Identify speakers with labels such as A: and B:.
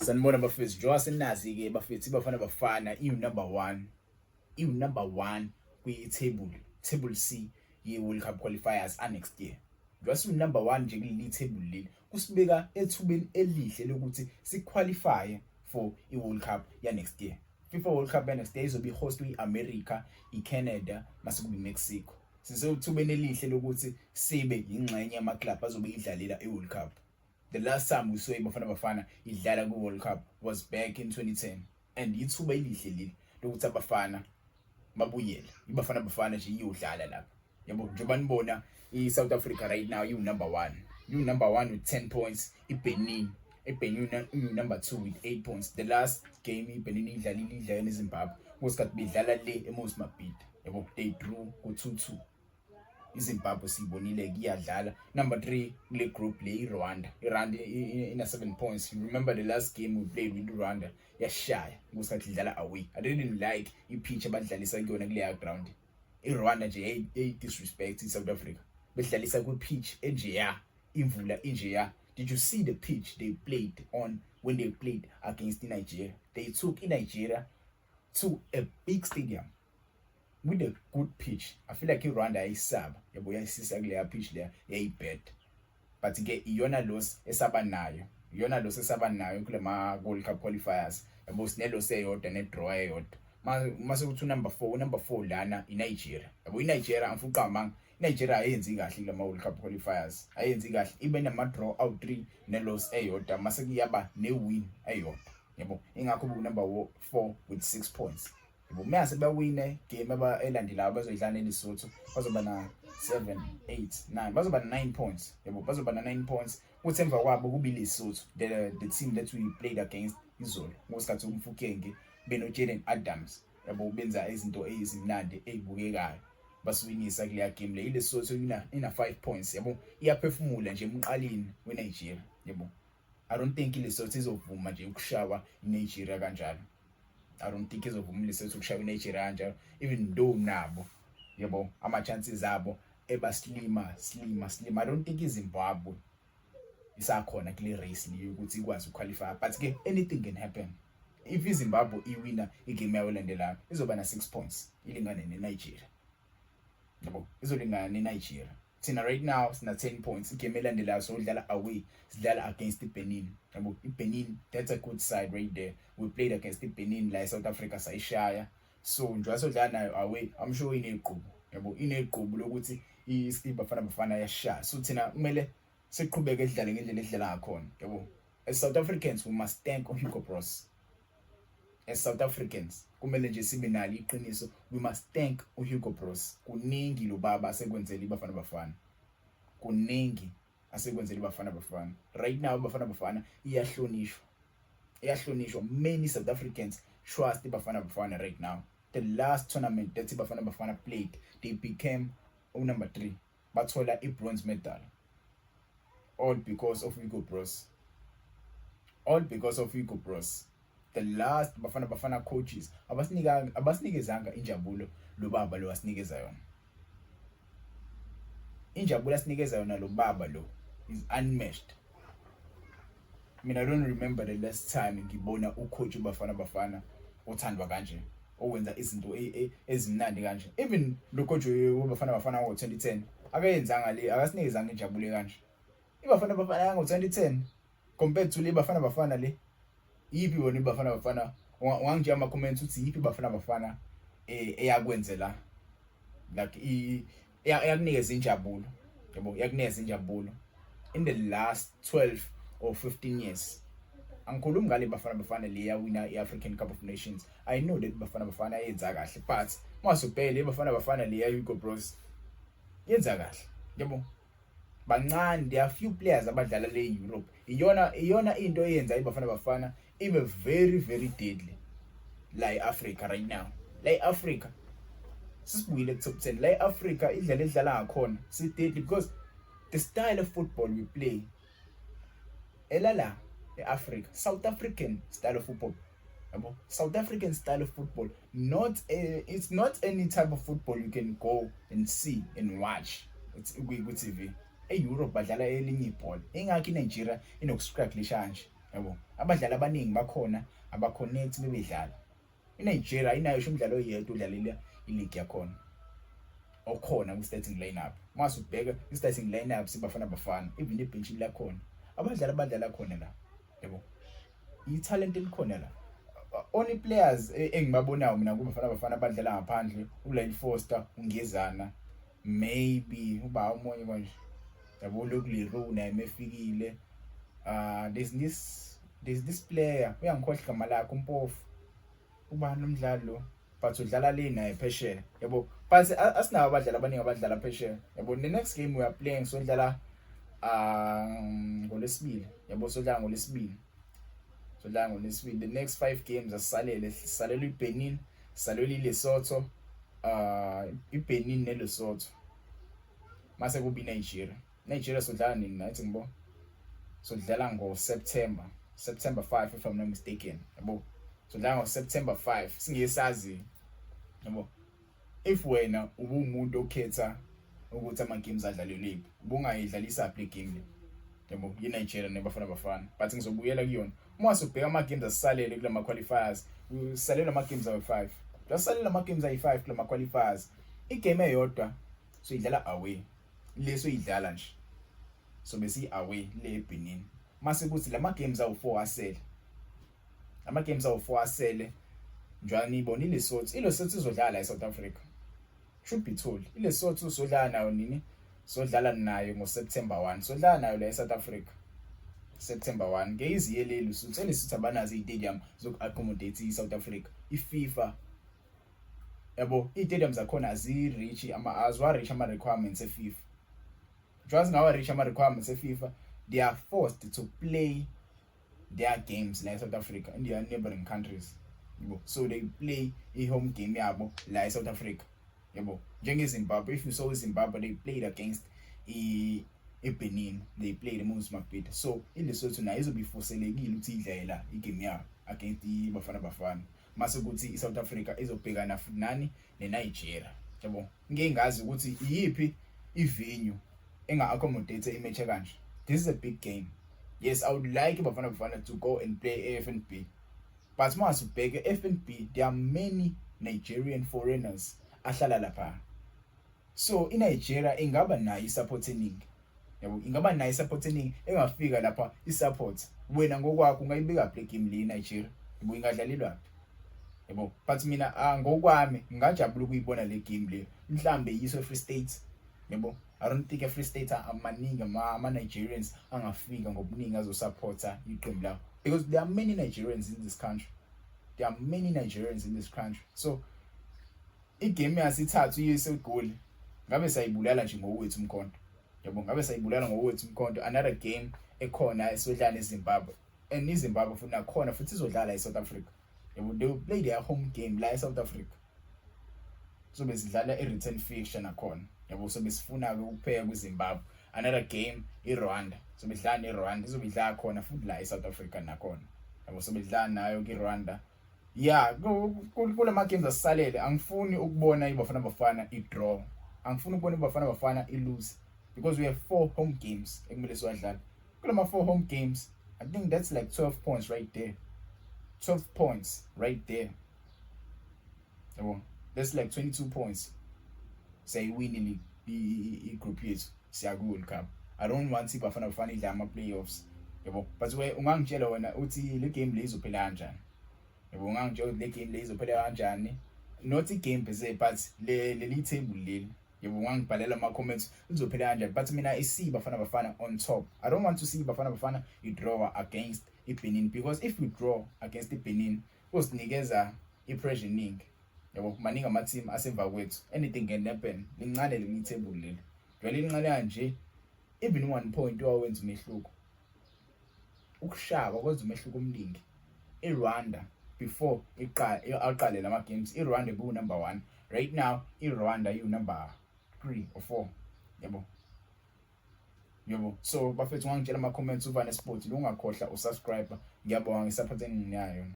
A: Sanibona bafethu, njengoba senazi-ke bafethu, iBafana Bafana iwu-number one, iwu-number one kwi-table, table C ye-World Cup qualifiers a-next year. Njengoba siwu-number one nje kuleli table leli, kusibeka ethubeni elihle lokuthi siqualifye for i-World Cup ya-next year. FIFA World Cup ya-next year izobe i-hostwe i-America, i-Canada, mase kube i-Mexico. Sisethubeni elihle lokuthi sibe yingxenye yama-club azobe idlalela i-World Cup. The last time we saw iBafana Bafana idlala ku-World Cup was back in 2010, and ithuba elihle leli lokuthi abafana babuyele. IBafana Bafana nje iyodlala lapha. Yabo, njengoba nibona i-South Africa right now iwu-number 1. Iwu-number 1 with 10 points. IBenin iwu-number 2 with 8 points. The last game iBenin idlalile, idlala neZimbabwe. Kusikhathi bedlala le eMoses Mabhida. Yabo, they drew ku-2-2. IZimbabwe siyibonile iyadlala. Number 3 kule group le iRwanda. IRwanda ina 7 points. You remember the last game we played with Rwanda, yashaya kusikhathi idlala away. I didn't like i-pitch abadlalisa kuyona kuleya ground. IRwanda nje hey disrespect iSouth Africa. Bedlalisa kwi-pitch enjeya, imvula injeya. Did you see the pitch they played on when they played against Nigeria? They took Nigeria to a big stadium with a good pitch. I feel like iRwanda ayisaba, yabo, yayisisa kuleya pitch leya yayibad. But ke iyona loss esaba nayo, iyona loss esaba nayo kule ma World Cup qualifiers. Yabo, sine loss eyodwa ne draw eyodwa. Mase kuthi number 4, number 4 lana iNigeria. Yabo, iNigeria, angifuqa amanga, iNigeria ayenzi kahle kulama World Cup qualifiers. Ayenzi kahle, ibe nama draw out 3 ne loss eyodwa, mase kuyaba ne win eyodwa. Yabo, ingakho bu number 4 with 6 points. Yabo, mase bawine game aba elandelayo bazoyidlala neLesotho, bazoba na 7 8 9, bazoba na 9 points. Yabo, bazoba na 9 points. Kuthi emva kwabo kube iLesotho, the team that we played against izolo ngosikhathi uMofokeng beno Jayden Adams, yabo, benza izinto ezimnandi ezibukekayo, basiwinisa kuleya game le. ILesotho ina 5 points, yabo, iyaphefumula nje emqaleni weNigeria. Yabo, I don't think iLesotho izovuma nje ukushawa iNigeria kanjalo. I don't think izovuma iLesotho ukushawa iNigeria kanjalo, even though nabo, yabo, ama chances abo eba slim, slim, slim. I don't think iZimbabwe isakhona kule race leyo ukuthi ikwazi ukuqualify, but ke anything can happen. If iZimbabwe iwina igame yayo elandelayo, izoba na 6 points, ilingane neNigeria. Yabo, izolingana neNigeria. Thina right now sina 10 points. Igame elandelayo sodlala away, sidlala against iBenin. Yabo, iBenin, that's a good side right there. We played against iBenin la eSouth Africa, sayishaya. So njengoba sodlala nayo away, I'm sure ineqhubu, yabo, ineqhubu lokuthi iBafana Bafana yashaya. So thina kumele siqhubeke edlale ngendlela edlala ngakhona. Yabo, as South Africans we must thank Hugo Broos. As South Africans kumele nje sibe nalo iqiniso, we must thank uHugo Broos. Kuningi lo baba asekwenzela iBafana Bafana, kuningi asekwenzela iBafana Bafana. Right now iBafana Bafana iyahlonishwa, iyahlonishwa. Many South Africans trust iBafana Bafana right now. The last tournament that iBafana Bafana played, they became number 3, bathola i-bronze medal, all because of Hugo Broos, all because of Hugo Broos. The last Bafana Bafana coaches abasinika, abasinikezanga injabulo lo baba lo asinikeza yona. Injabulo asinikeza yona lo baba lo is unmatched. Mina, I don't remember the last time ngibona ucoach uBafana Bafana othandwa kanje, owenza izinto ezimnandi kanje. Even lo coach weBafana Bafana ngo-2010 akayenzanga le, akasinikezanga injabulo kanje. IBafana Bafana yango-2010 compared to le Bafana Bafana le, yiphi wona iBafana Bafana? Ungangitshela ama comments uthi yiphi iBafana Bafana eyakwenzela like eyakunikeza injabulo, yabo, yakunikeza injabulo in the last 12 or 15 years? Angikhulumi ngale Bafana Bafana le yawina i-African Cup of Nations. I know that Bafana Bafana yenza kahle, but masubhele iBafana Bafana le ya Hugo Broos yenza kahle, yabo. Bancane, there are few players abadlala le Europe. Iyona into eyenza iBafana Bafana ibe very, very deadly la eAfrica right now. La eAfrica sisibuyile ku top 10. La eAfrica idlela edlala ngakhona, si deadly because the style of football we play elala eAfrica, South African style of football, yabo, South African style of football, not a, it's not any type of football you can go and see and watch. It's ku TV. EEurope badlala elinye ibhola, ingakho iNigeria inokustrugglisha kanje. Yabo, abadlali abaningi bakhona abaconnect bebedlala. INigeria inayo ngisho umdlalo oyedwa udlalela ileague yakhona okhona ku-starting lineup. Mase ubheka i-starting lineup siBafana Bafana, even ebhenchini lakhona abadlali abadlala khona la, yabo, i-talent elikhona la. Only players engibabonayo mina kuBafana Bafana abadlala ngaphandle, uLyle Foster, uNgezana, maybe uba omunye kanje, yabo, lokhu Leroux naye mefikile. There's this player, uyangikhohlwa igama lakhe, umpofu, ubani umdlali lo, but udlala le naye phesheya, yabo, but asinawo abadlali abaningi abadlala phesheya, yabo. The next game we are playing, sodlala ngolesibili, yabo, sodlala ngolesibili, sodlala ngolesibili. The next 5 games asisalele, sisalele iBenin, sisalele iLesotho, iBenin neLesotho, mase kuba iNigeria. Nigeria sodlala nini nathi? Ngibo sodlala ngo-September, September 5 if I'm not mistaken, yabo. Sodlala ngo-September 5, singesazi, yabo. If wena ubuwumuntu okhetha ukuthi ama games adlalelwe, ubungayidlalisa phi game le, yabo, yiNigeria neBafana Bafana? But ngizobuyela kuyona uma usubheka ama games asisalele kulama qualifiers. Usalele ama games ayi-5, usalele ama games ayi-5 kulama qualifiers. Igame eyodwa soyidlala away, leso idlala nje, so besi away le eBenin. Mase kuthi lama games awu4 asele, ama games awu4 asele njani? Ibona iLesotho, iLesotho izodlala eSouth Africa, should be told. ILesotho uzodlala nayo nini? Sodlala nayo ngoSeptember 1, sodlala nayo la eSouth Africa September 1. Ngeyiziye leli Lesotho, eLesotho abanazo izitadium zoku-accommodate iSouth Africa. iFIFA, yabo, izitadium zakhona azi-reach ama aziwa-reach ama-requirements eFIFA. Njengoba zingawa-reach ama-requirements eFIFA, they are forced to play their games la eSouth Africa, in their neighboring countries, yabo. So they play i-home game yabo la eSouth Africa, yabo, njengeZimbabwe. If you saw iZimbabwe, they played against iBenin, they played eMoses Mabhida. So iLesotho nayo izobe ifoselekile ukuthi idlale la igame yabo against iBafana Bafana. Mase kuthi iSouth Africa izobhekana futhi nani? NeNigeria, yabo. Ngeke ngazi ukuthi iyiphi ivenue enga accommodate imatch kanje. This is a big game. Yes, I would like iBafana Bafana to go and play AFNB, but mase ubheke FNB, there are many Nigerian foreigners ahlala lapha, so iNigeria ingaba nayo isupport eningi, yabo, ingaba nayo isupport eningi engafika lapha isupport. Wena ngokwakho ungayibeka play game le Nigeria, yabo, ingadlalelwa phi, yabo? But mina ngokwami ngingajabula ukuyibona le game le, mhlambe yiso Free State, yabo. I don't think eFree State amaningi ama Nigerians angafika ngobuningi azosupporta iqembu lawo, because there are many Nigerians in this country. There are many Nigerians in this country. So igame yasithathu iyeseGoli, ngabe sayibulala nje ngowethu umkhonto, yabo, ngabe sayibulala ngowethu umkhonto. Another game ekhona, esodlala neZimbabwe, and iZimbabwe futhi nakhona futhi izodlala eSouth Africa, yabo. They will play their home game la eSouth Africa, so besidlala i-return fixture nakhona, yabo. So besifuna ke ukupheka kwiZimbabwe. Another game, iRwanda, so bedlala neRwanda, izobe idlala khona futhi la eSouth Africa nakhona, yabo. So bedlala nayo kiRwanda. Yeah, kulama games asisalele, angifuni ukubona iBafana Bafana i-draw, angifuni ukubona iBafana Bafana i-lose, because we have four home games ekumele siwadlale. Kulama four home games, I think that's like 12 points right there, 12 points right there, yabo. That's like 22 points. Siyayiwini i-group yethu, siya ku-World Cup. I don't want iBafana Bafana idlala ama-playoffs, yabo. But we ungangitshela wena uthi le game le izophela kanjani, yabo? Ungangitshela ukuthi le game le izophela kanjani? Not i-game per se, but le leli table leli, yabo. Ungangibhalela ama-comments, izophela kanjani? But mina I see Bafana Bafana on top. I don't want to see Bafana Bafana i-draw against iBenin, because if we draw against iBenin, kusinikeza i-pressure eningi, yabo. Maningi ama-team asemva kwethu, anything can happen. Lincane leli table leli, vele lincane kanje. Even 1 point wawenza umehluko, ukushaba kwenza umehluko omningi. iRwanda before iqala aqale lama games, iRwanda ibu number 1. Right now iRwanda iyu number 3 or 4, yabo. So bafethu, ungangitshela ama comments. Uvane Sport lo, ungakhohlwa usubscribe. Ngiyabonga ngesupport enginayo.